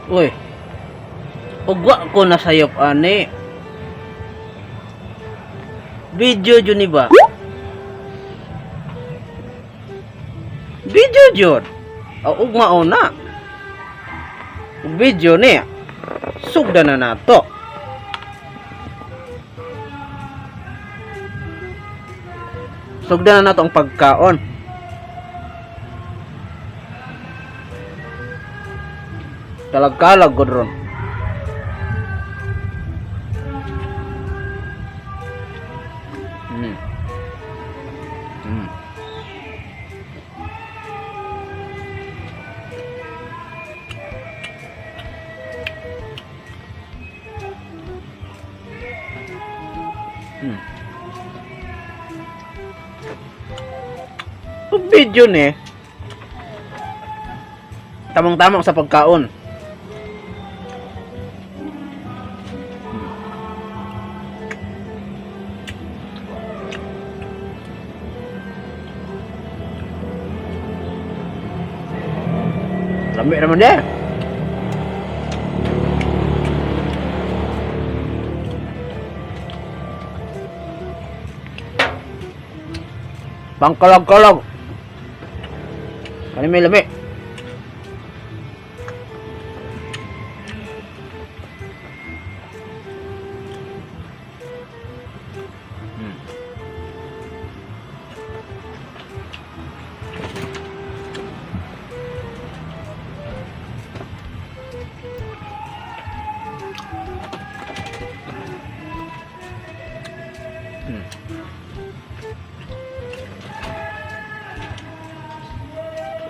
Uy. Ugwa ko na sayop ani. Video jud ni ba? Video jud. O ugma na. Ug video ni. Sugda na nato. Sugda na nato ang pagkaon. Kalag-kalag gud ron. Pag video ni, tamang-tama sa pagkaon. Lami naman din. Pangkalag-kalag. Kani may lami.